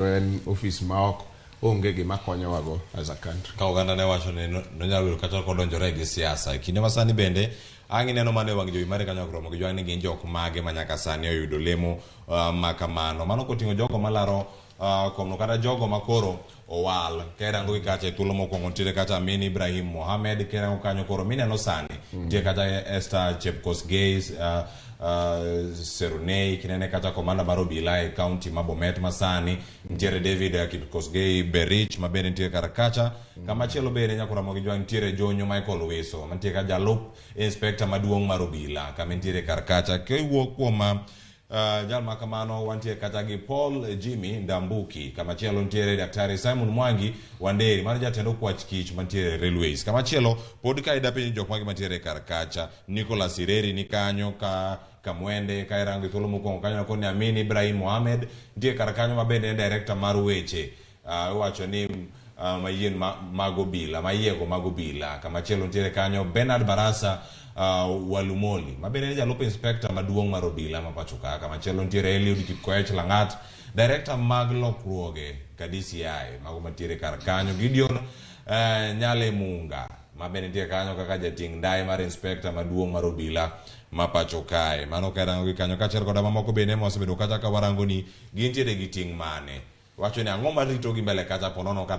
En ofis ma ok onge gima konyowago as a country. Ka oganda ne wacho ni nonyalo bedo kata kodonjore gi siasa. E kinde ma sani bende ang' ineno mana e wang' jowi mari kanyo romo gi jwang' ni gin jok mage ma nyaka sani oyudo lemo ma kamano. Mano koting'o jogo malaro komno kata jogo ma koro owal. Ka irango gi kacha e thuolo mokwongo nitiere kacha Amin Ibrahim Mohamed, ka irango kanyo koro mineno sani nitie kacha Esther Chepkosgei Serunei, kinene kacha komanda mar obila e kaunti ma Bomet masani nitiere David Kipkosgei Berich ma bende nitiere kar kacha. Kamachielo bende nyaka Ramogi Jwang' nitiere Jonyo Michael Wiso mantie ka jalup inspekta maduong' mar obila kama nitiere kar kacha. Kiwuok kuom jal ma kamano wantie kata gi Paul Jimmy Ndambuki. Kamachielo nitiere Daktari Simon Mwangi Wanderi mano jatend okwach kich mantiere Railways. Kamachielo pod ka ida penjo jok mage mantiere kar kacha, Nicholas Ireri ni kanyo ka Kamwende ka irango e thuolo mokwongo kanyo koni Amin Ibrahim Mohamed nitie kar kanyo ma bende en director mar weche iwacho ni mayien mag obila mayiego mag obila. Kamachielo nitiere kanyo Bernard Barasa Walumoli ma bende en jalup inspector maduong' mar obila ma pacho ka. Kamachielo nitiere Eliud Kipkoech Lang'at, director mag lokruoge ka DCI mago mantiere kar kanyo. Gideon Nyale Munga ma bende nitie kanyo kaka jating' ndai mar inspector maduong' mar obila ma pacho kae. Mano ka irango gi kanyo kaachiel koda mamoko bende ma wasebedo kacha ka warango ni gintiere gi ting' mane. Wacho ni ang'o maritogi mbele kacha ponono kata